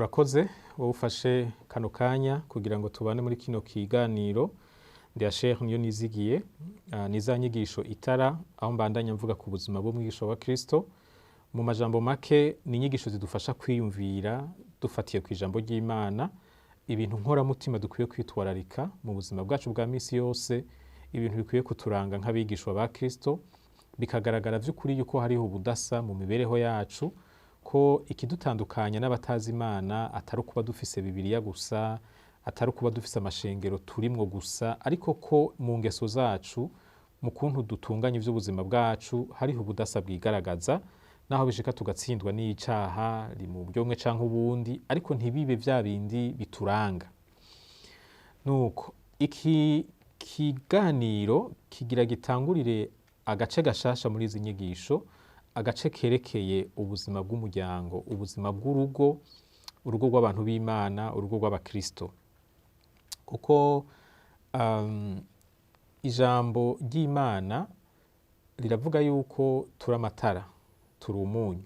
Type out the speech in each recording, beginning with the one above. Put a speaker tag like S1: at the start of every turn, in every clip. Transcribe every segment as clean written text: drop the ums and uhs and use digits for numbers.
S1: Urakoze wowe ufashe kano kanya kugira ngo tubane muri kino kiganiro. Ndi Sheikh niyo nizigiye, ni za nyigisho Itara, aho mbandanya mvuga ku buzima bw'umwigisha wa Kristo. Mu majambo make, ni inyigisho zidufasha kwiyumvira dufatiye ku ijambo ry'Imana ibintu nkoramutima dukwiye kwitwararika mu buzima bwacu bwa misi yose, ibintu bikwiye kuturanga nk'abigishwa ba Kristo, bikagaragara vy'ukuri yuko hariho ubudasa mu mibereho yacu, ko ikidutandukanya n'abatazi Imana atari ukuba dufise Bibiliya gusa, atari ukuba dufise amashengero turimwo gusa, ariko ko mu ngeso zacu, mu kuntu dutunganya ivy'ubuzima bwacu, hariho ubudasa bwigaragaza, naho bishika tugatsindwa n'icaha mu buryo bumwe canke ubundi, ariko ntibibe vya bindi bituranga. Nuko iki kiganiro kigira gitangurire agace gashasha muri izi nyigisho, agace kerekeye ubuzima bw'umuryango, ubuzima bw'urugo, urugo rw'abantu b'Imana, urugo rw'abakristo. Kuko ijambo ry'Imana riravuga yuko turi amatara, turi umunyu.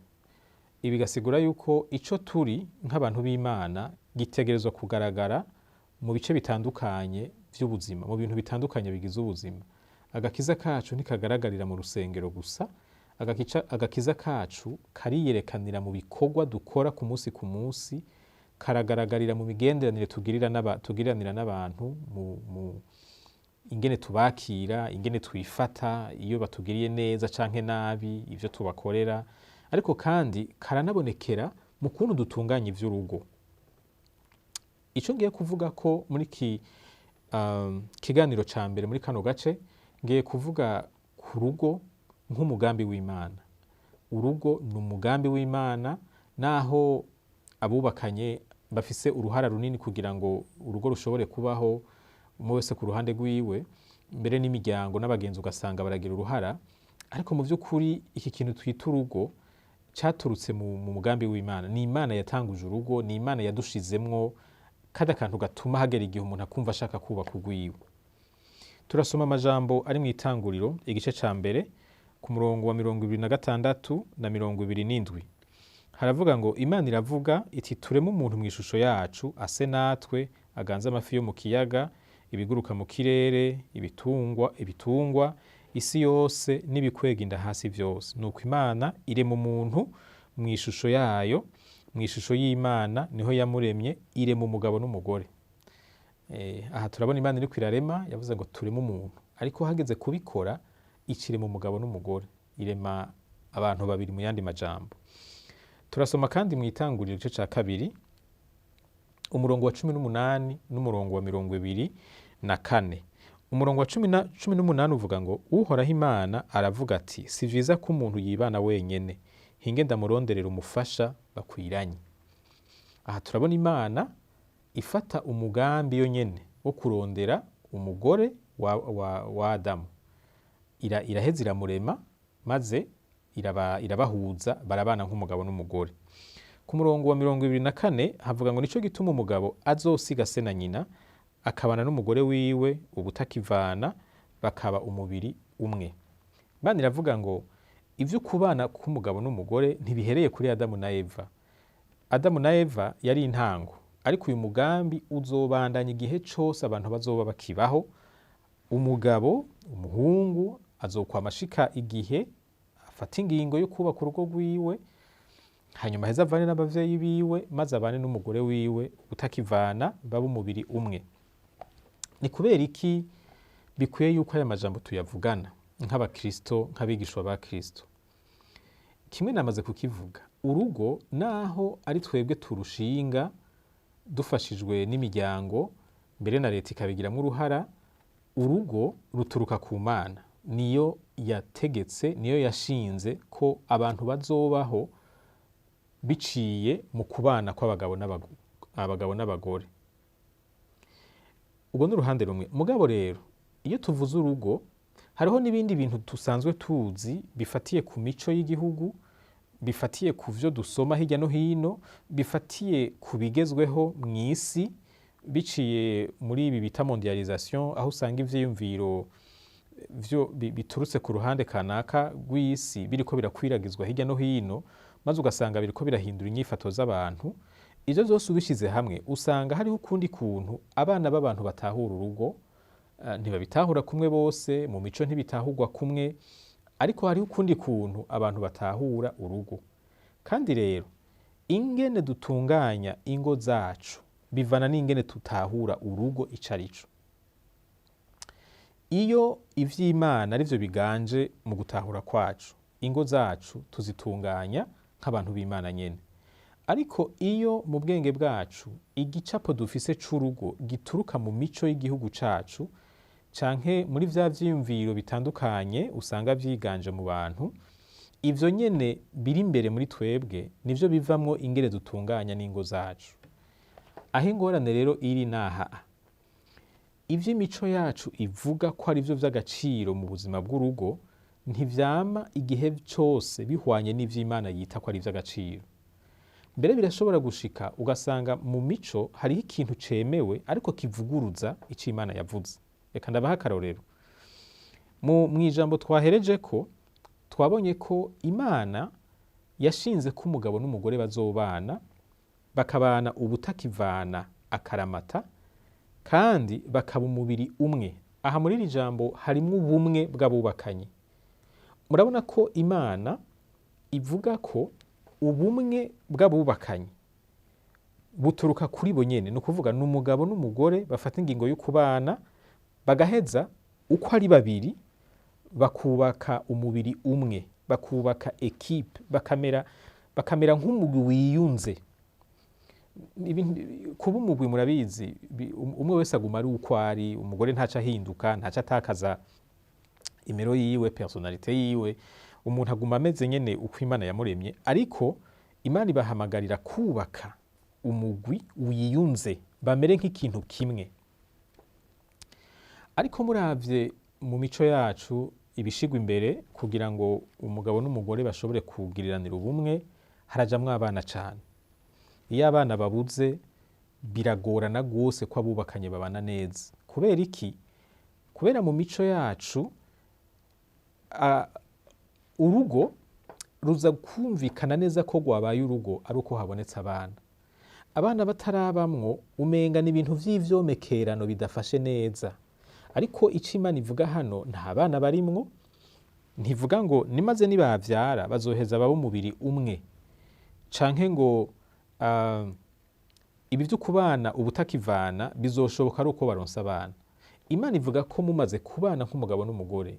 S1: Ibi bigasigura yuko ico turi nk'abantu b'Imana gitegerezwa kugaragara mu bice bitandukanye vy'ubuzima, mu bintu bitandukanye bigize ubuzima. Agakiza kacu ntikagaragarira mu rusengero gusa, agakiza kacu kariyerekanira mu bikorwa dukora ku munsi ku munsi, karagaragarira mu migenderanire tugiriranira n'abantu, mu ingene tubakira, ingene twifata iyo batugiriye neza canke nabi, ivyo tubakorera, ariko kandi karanabonekera mu kuntu dutunganya ivy'urugo. Ico ngiye kuvuga ko muri kiganiro ca mbere muri kano gace, ngiye kuvuga ku rugo nk'umugambi w'Imana. Urugo ni umugambi w'Imana, naho abubakanye bafise uruhara runini kugira ngo urugo rushobore kubaho, umwe wese ku ruhande rwiwe, mbere n'imiryango n'abagenzi ugasanga baragira uruhara, ariko mu by'ukuri iki kintu twita urugo caturutse mu mugambi w'Imana. Ni Imana yatanguje urugo, ni Imana yadushizemwo kada akantu gatuma hagera igihe umuntu akumva ashaka kubaka urwiwe. Turasoma amajambo ari mu Itanguriro igice ca mbere ku murongo wa 26 na 27. Haravuga ngo: Imana iravuga iti: "Tureme umuntu mu ishusho yacu, ase natwe, aganze amafi yo mu kiyaga, ibiguruka mu kirere, ibitungwa, isi yose n'ibikwega inda hasi vyose." Nuko Imana irema umuntu mu ishusho yayo, mu ishusho y'Imana niho yamuremye, irema umugabo n'umugore. Aha turabona Imana iriko irarema, yavuze ngo tureme umuntu, ariko hageze kubikora icirema umugabo n'umugore, irema abantu babiri mu yandi majambo. Turasoma kandi mu Itanguriro igice ca kabiri umurongo wa 18 n'umurongo wa 24. Umurongo wa 18 uvuga ngo: "Uhoraho Imana aravuga ati: Si vyiza ko umuntu yibana wenyene, hinge ndamuronderera umufasha bakwiranye." Aha turabona Imana ifata umugambi yo nyene wo kurondera umugore wa Adamu. Iraheza iramurema, maze irabahuza, barabana nk'umugabo n'umugore. Ku murongo wa 24 havuga ngo: "Nico gituma umugabo azosiga se na nyina, akabana n'umugore wiwe ubutakivana, bakaba umubiri umwe." Imana iravuga ngo ivyo kubana k'umugabo n'umugore ntibihereye kuri Adamu na Eva. Adamu na Eva yari intango, ariko uyu mugambi uzobandanya igihe cose abantu bazoba bakibaho. Umugabo, umuhungu azokwama ashika igihe afata ingingo yo kubaka urugo rwiwe, hanyuma aheze avane n'abavyeyi biwe, maze abane n'umugore wiwe ubutakivana, babe umubiri umwe. Ni kubera iki bikwiye yuko aya majambo tuyavugana nk'abakristo, nk'abigishwa ba Kristo? Kimwe namaze kukivuga, urugo naho ari twebwe turushinga dufashijwe n'imiryango, mbere na leta ikabigiramwo uruhara, urugo ruturuka ku Mana. Niyo yategetse, niyo yashinze ko abantu bazobaho biciye mu kubana kw'abagabo n'abagore. Ubwo ni uruhande rumwe. Mugabo rero iyo tuvuze urugo, hariho n'ibindi bintu dusanzwe tuzi bifatiye ku mico y'igihugu, bifatiye ku vyo dusoma hirya no hino, bifatiye ku bigezweho mw'isi, biciye muri ibi bita mondialisation, aho usanga ivyiyumviro vyo biturutse ku ruhande kanaka rw'isi biriko birakwiragizwa hirya no hino, maze ugasanga biriko birahindura inyifato z'abantu. Ivyo vyose ubishize hamwe, usanga hariho ukundi kuntu abana b'abantu batahura urugo. Ntibabitahura kumwe bose, mu mico ntibitahurwa kumwe, ariko hariho ukundi kuntu abantu batahura urugo. Kandi rero ingene dutunganya ingo zacu bivana n'ingene tutahura urugo ico arico. Iyo ivy'Imana arivyo biganje mu gutahura kwacu, ingo zacu tuzitunganya nk'abantu b'Imana nyene. Ariko iyo mu bwenge bwacu igicapo dufise c'urugo gituruka mu mico y'igihugu cacu canke muri vya vyiyumviro bitandukanye usanga vyiganje mu bantu, ivyo nyene biri imbere muri twebwe nivyo bivamwo ingene dutunganya n'ingo zacu. Aho ingorane rero iri naha: ivy'imico yacu ivuga ko ari vyo vy'agaciro mu buzima bw'urugo ntivyama igihe cose bihwanye n'ivy'Imana yita ko ari ivy'agaciro. Mbere birashobora gushika ugasanga mu mico hariho ikintu cemewe ariko kivuguruza ico Imana yavuze. Reka ndabaha akarorero. Mw'ijambo twahereje ko twabonye ko Imana yashinze ko umugabo n'umugore bazobana, bakabana ubutakivana akaramata, kandi bakaba umubiri umwe. Aha muri iri jambo harimwo ubumwe bw'abubakanye. Murabona ko Imana ivuga ko ubumwe bw'abubakanye buturuka kuri bo nyene, ni ukuvuga ni umugabo n'umugore bafata ingingo yo kubana, bagaheza uko ari babiri bakubaka umubiri umwe, bakubaka équipe, bakamera nk'umugwi wiyunze. Kuba umugwi murabizi, umwe wese aguma ari uko ari, umugore ntaca ahinduka, ntaca atakaza imero yiwe, personnalité yiwe, umuntu aguma ameze nyene uko Imana yamuremye. Ariko Imana ibahamagarira kubaka umugwi wiyunze, bamere nk'ikintu kimwe. Ariko muravye mu mico yacu, ibishigwa imbere kugira ngo umugabo n'umugore bashobore kugiriranira ubumwe, harajamwo abana cane. Iyo abana babuze, biragorana rwose ko abubakanye babana neza. Kubera iki? Kubera mu mico yacu urugo ruza kumvikana neza ko rwabaye urugo ari uko habonetse abana. Abana batarabamwo, umenga ni ibintu vy'ivyomekerano bidafashe neza. Ariko ico Imana ivuga hano, nta bana barimwo. Ntivuga ngo nimaze nibavyara bazoheza babe umubiri umwe, canke ngo ibi vyo kubana ubutakivana bizoshoboka ari uko baronse abana. Imana ivuga ko mumaze kubana nk'umugabo n'umugore,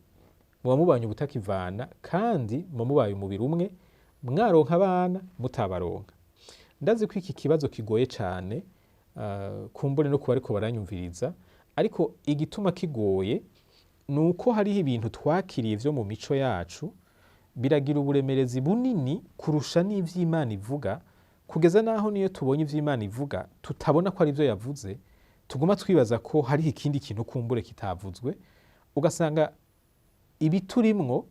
S1: muba mubanye ubutakivana kandi muba mubaye umubiri umwe, mwaronka abana, mutabaronka. Ndazi ko iki kibazo kigoye cane, kumbure no kuba ariko baranyumviriza, ariko igituma kigoye ni uko hariho ibintu twakiriye vyo mu mico yacu biragira uburemerezi bunini kurusha n'ivy'Imana ivuga, kugeza naho niyo tubonye ivy'Imana ivuga tutabona ko ari vyo yavuze, tuguma twibaza ko hariho ikindi kintu kumbure kitavuzwe. Ugasanga ibiturimwo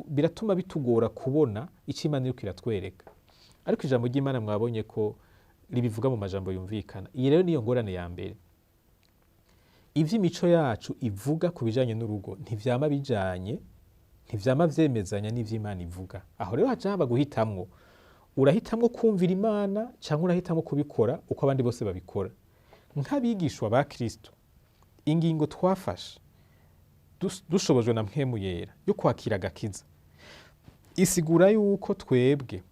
S1: biratuma bitugora kubona ico Imana iriko iratwereka. Ariko ijambo ry'Imana mwabonye ko ribivuga mu majambo yumvikana. Iyi rero niyo ngorane ya mbere: ivy'imico yacu ivuga ku bijanye n'urugo ntivyama bijanye, ntivyama vyemezanya n'ivy'Imana ivuga. Aho rero haca haba guhitamwo: urahitamwo kumvira Imana canke urahitamwo kubikora uko abandi bose babikora. Nk'abigishwa ba Kristo, ingingo twafashe dushobojwe na Mpwemu Yera yo kwakira agakiza isigura yuko twebwe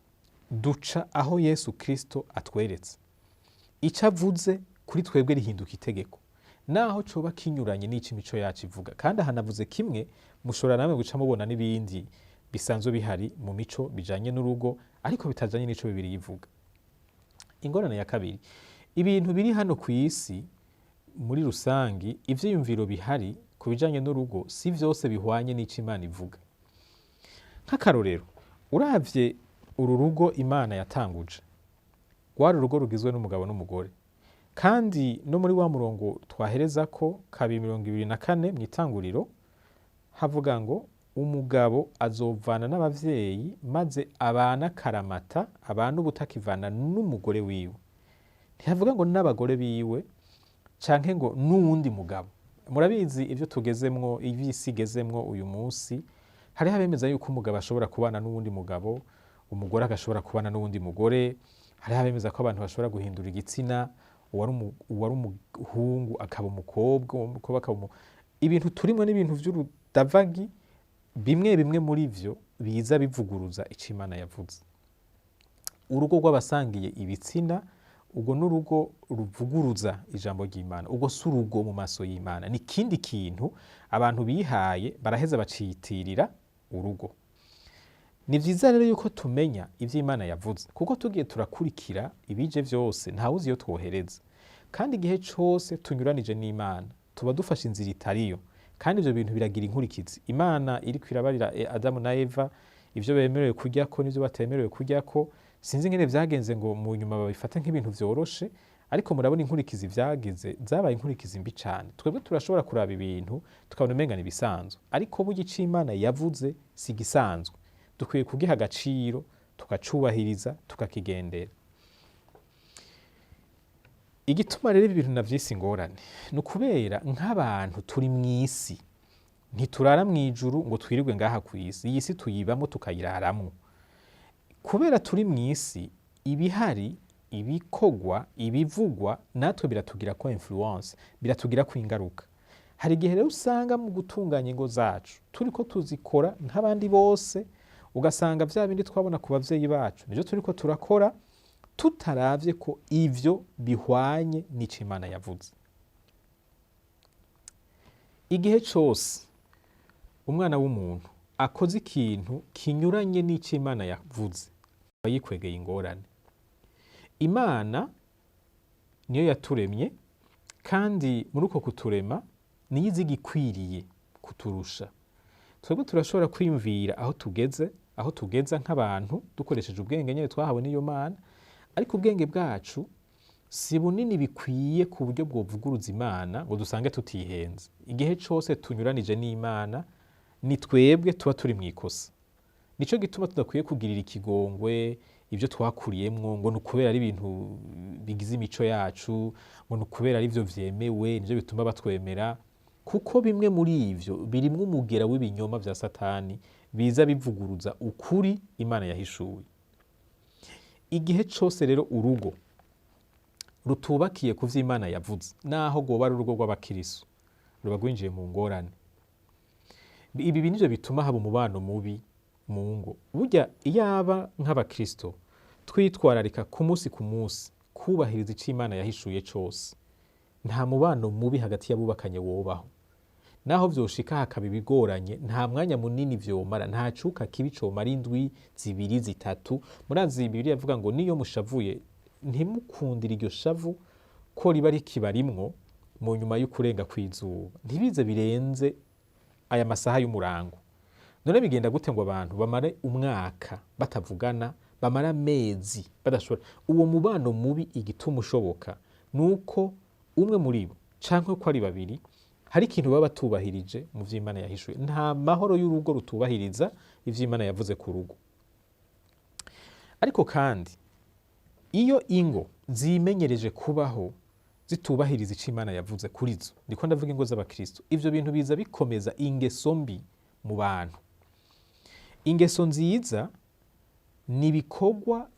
S1: duca aho Yesu Kristo atweretse. Ico avuze kuri twebwe rihinduka itegeko, naho coba kinyuranye n'ico imico yacu ivuga. Kandi ahanavuze kimwe, mushobora namwe guca mubona n'ibindi bisanzwe bihari mu mico bijanye n'urugo ariko bitajanye n'ico Bibiliya ivuga. Ingorane ya kabiri: ibintu biri hano ku isi muri rusangi, ivyiyumviro bihari ku bijanye n'urugo si vyose bihwanye n'ico Imana ivuga. Nk'akarorero, uravye uru rugo Imana yatanguje, rwari urugo rugizwe n'umugabo n'umugore. Kandi no muri wa murongo twahereza ko 2:24 mw'Itanguriro, havuga ngo umugabo azovana n'abavyeyi maze abana akaramata, abana ubutakivana n'umugore wiwe. Ntihavuga ngo n'abagore biwe canke ngo n'uwundi mugabo. Murabizi ivyo tugezemwo, ivy'isi igezemwo uyu munsi, hariho abemeza yuko umugabo ashobora kubana n'uwundi mugabo, umugore agashobora kubana n'uwundi mugore. Hariho abemeza yuko Hariho abemeza ko abantu bashobora guhindura igitsina, uwari umuhungu akaba umukobwa, umukobwa akaba ibintu turimo n'ibintu vy'urudavagi, bimwe bimwe muri vyo biza bivuguruza ico Imana yavuze. Urugo rw'abasangiye ibitsina, ubwo n'urugo ruvuguruza ijambo ry'Imana, ubwo si urugo mu maso y'Imana, ni ikindi kintu abantu bihaye baraheza baciyitirira urugo. Ni vyiza rero yuko tumenya ivyo Imana yavuze, kuko tugiye turakurikira ibije vyose ntawuzi iyo twohereza. Kandi igihe cose tunyuranije n'Imana tuba dufashe inzira itariyo, kandi ivyo bintu biragira inkurikizi. Imana iriko irabarira Adamu na Eva ivyo bemerewe kuryako n'ivyo batemerewe kuryako. Sinzi ingene vyagenze ngo mu nyuma babifate nk'ibintu vyoroshe, ariko murabona inkurikizi vyagize, zabaye inkurikizi mbi cane. Twebwe turashobora kuraba ibintu tukabona umenga ni ibisanzwe, ariko burya ico Imana yavuze si igisanzwe. Dukwiye kugiha agaciro, tukacubahiriza, tukakigendera. Igituma rero ibi bintu navyise ingorane ni ukubera nk'abantu turi mw'isi, ntiturara mw'ijuru ngo twirirwe ngaha kw'isi. Iyi si tuyibamwo tukayiraramwo. Kubera turi mw'isi, ibihari, ibikorwa, ibivugwa natwe biratugirako influence, biratugirako ingaruka. Hari igihe rero usanga mu gutunganya ingo zacu turiko tuzikora nk'abandi bose, ugasanga vya bindi twabona ku bavyeyi bacu nivyo turiko turakora, tutaravye ko ivyo bihwanye n'ico Imana yavuze. Igihe cose umwana w'umuntu akoze ikintu kinyuranye n'ico Imana yavuze, aba yikwegeye ingorane. Imana niyo yaturemye, kandi muri uko kuturema niyo izi igikwiriye kuturusha. Twebwe turashobora kwiyumvira aho tugeze, aho tugeza nk'abantu dukoresheje ubwenge nyene twahawe n'iyo Mana, ariko ubwenge bwacu si bunini bikwiye ku buryo bwovuguruza Imana ngo dusange tutihenze. Igihe cose tunyuranije n'Imana ni twebwe tuba turi mw'ikosa. Nico gituma tudakwiye kugirira ikigongwe ivyo twakuriyemwo ngo ni ukubera ari ibintu bigize imico yacu, ngo ni ukubera ari vyo vyemewe, nivyo bituma batwemera, kuko bimwe muri ivyo birimwo umugera w'ibinyoma vya Satani biza bivuguruza ukuri Imana yahishuye. Igihe cose rero urugo rutubakiye ku vyo Imana yavuze, naho rwoba ari urugo rw'abakirisu, ruba rwinjiye mu ngorane. Ibi nivyo bituma haba umubano mubi mu ngo. Burya iyaba nk'abakristo twitwararika ku munsi ku munsi kubahiriza ico Imana yahishuye cose, nta mubano mubi hagati y'abubakanye wobaho. Naho vyoshika hakaba ibigoranye, nta mwanya munini vyomara, nta cuka kibi comara indwi zibiri zitatu. Murazi Bibiliya ivuga ngo niyo mushavuye ntimukundire iryo shavu ko riba rikibarimwo mu nyuma y'ukurenga kw'izuba, ntibize birenze aya masaha y'umurango. None bigenda gute ngo abantu bamare umwaka batavugana, bamare amezi badashobora? Uwo mubano mubi igituma ushoboka nuko umwe muri bo canke ko ari babiri hari ikintu baba batubahirije mu vyo Imana yahishuye. Nta mahoro y'urugo rutubahiriza ivyo Imana yavuze ku rugo. Ariko kandi iyo ingo zimenyereje kubaho zitubahiriza ico Imana yavuze kuri zo, ndiko ndavuga ingo z'abakristo, ivyo bintu biza bikomeza ingeso mbi mu bantu. Ingeso nziza ni ibikorwa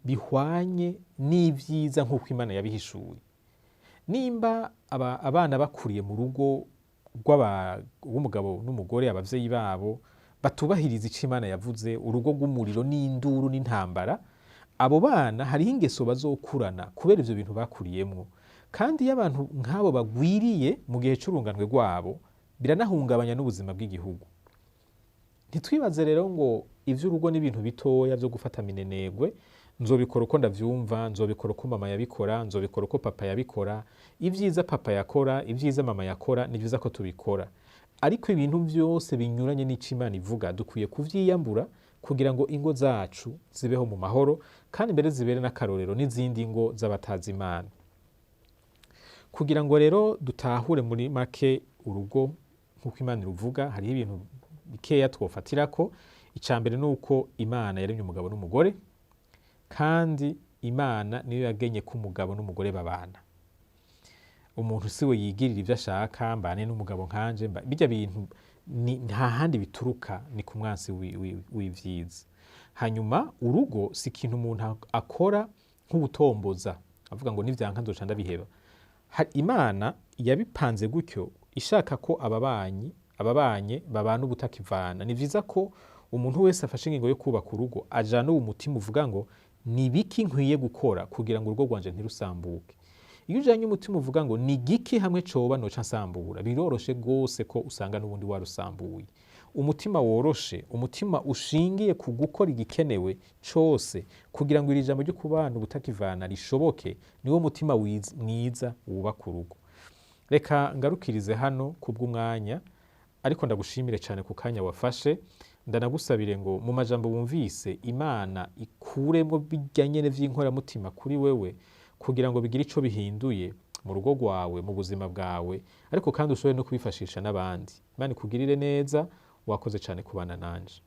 S1: bihwanye n'ivyiza nk'uko Imana yabihishuye. Nimba abana bakuriye mu rugo rw'umugabo n'umugore, abavyeyi babo batubahiriza ico Imana yavuze, urugo rw'umuriro n'induru n'intambara, abo bana hariho ingeso bazokurana kubera ivyo bintu bakuriyemwo. Kandi iyo abantu nk'abo bagwiriye mu gihe c'urunganwe rwabo, biranahungabanya n'ubuzima bw'igihugu. Ntitwibaze rero ngo ivy'urugo n'ibintu bitoya vyo gufata minenegwe, nzobikora uko ndavyumva, nzobikora uko mama yabikora, nzobikora uko papa yabikora. Ivyiza papa yakora, ivyiza mama yakora, ni vyiza ko tubikora. Ariko ibintu vyose binyuranye n'ico Imana ivuga dukwiye kuvyiyambura kugira ngo ingo zacu zibeho mu mahoro, kandi mbere zibere n'akarorero n'izindi ngo z'abatazi Imana. Kugira ngo rero dutahure muri make urugo nk'uko Imana iruvuga, hariho ibintu bikeya twofatirako. Ica mbere ni uko Imana yaremye umugabo n'umugore, kandi Imana niyo yagenye ko umugabo n'umugore babana. Umuntu siwe yigirira ivyo ashaka, mbane n'umugabo nkanje, bijya bintu nta handi bituruka, ni ku mwansi w'ivyiza. Hanyuma urugo si ikintu umuntu akora nk'ubutomboza avuga ngo nivyanka nzoca ndabiheba. Imana yabipanze gutyo ishaka ko ababanyi ababanye babana ubutakivana. Ni vyiza ko umuntu wese afashe ingingo yo kubaka urugo ajana uwo mutima uvuga ngo ni biki nkwiye gukora kugira ngo urugo rwanje ntirusambuke. Iyo ujanye umutima uvuga ngo ni giki hamwe coba noca nsambura, biroroshe rwose ko usanga n'ubundi warusambuye. Umutima woroshe, umutima ushingiye ku gukora igikenewe cose kugira ngo iri jambo ryo kubana ubutakivana rishoboke, niwo mutima mwiza wubaka urugo. Reka ngarukirize hano kubw'umwanya, ariko ndagushimire cyane ku kanya wafashe. Ndanagusabire ngo mu majambo wumvise Imana ikuremo bijya nyene vy'inkoramutima kuri wewe, kugira ngo bigire ico bihinduye mu rugo rwawe, mu buzima bwawe, ariko kandi ushobore no kubifashisha n'abandi. Imana ikugirire neza, wakoze cyane kubana nanje.